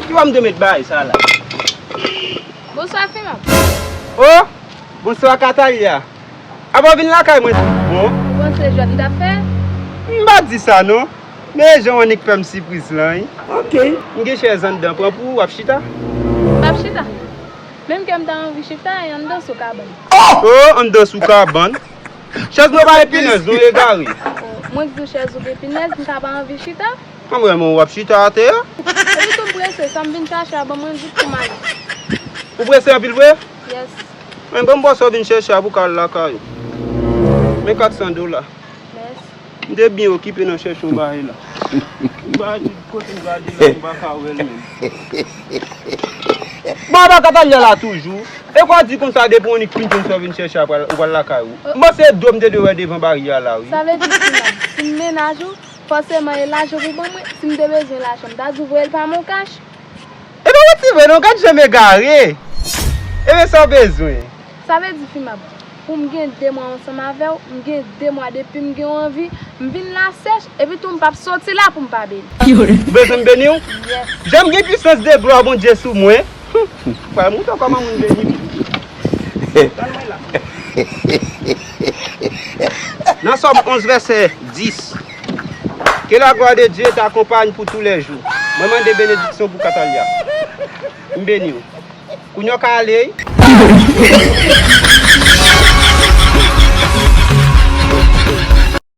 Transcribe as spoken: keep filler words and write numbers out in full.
Ki wè m te met bagay sa la? Bonswa, Fimab. Oh, bonswa, Katalya. Apa w vin lakay mwen tou bon? Ou panse jwèt m t ap fè? M pa di sa non. Men jan w annik fè m sipriz lan, wi. Ok. M gen chèz anndan, pran pou ou, w ap chita? M p ap chita. Menm ke m ta anvi chita, e anndan sou kabann. Oh, anndan sou kabann. Chèz mwen pa gen pinèz, non, egare. Oh, mwen k di w chèz ou gen pinèz, m ta pa anvi chita. An vrèman, w ap chita atè a? Epi tou m prese, sa m vin chache a ban mwen vit pou m ale. Ou prese anpil vre? Yes. Men ban m bò sa w vin chèche a pou w ka al lakay ou. Men kat san dola. Mèsi. M te byen okipe nan chèche yon bagay la. M pa di kote m gade la, m pa ka wè l menm. Bon, apa Katalya la toujou? E kwa di konsa depi w annik fin jwenn sa w vin chèche a pral, ou pral lakay ou. M panse e do m te dwe wè devan baryè a la, wi. Sa vle di, Fimab, si m mennaj ou, fòseman e lajan pou ban mwen. Si m te bezwen lajan, m ta di w voye l pa moncash. E pa manti vre non, gad jan m egare. Ebyen sa w bezwen? Sa vle di, Fimab, pou m gen de mwa ansanm avè w, m gen de mwa depi m gen yon anvi, m vin la sèch, epi tou m p ap soti la pou m pa beni. Ou bezwen m beni w? Yes. Jan m gen pisans de glwa Bondye sou mwen. Frè m, ou t kòman moun beni m. Nan Sòm onz vèsè dis. Que la gloire de Dieu t'accompagne pour tous les jours. Mwen mande benediksyon pou Katalya. M beni w. Kounye a w ka ale, wi.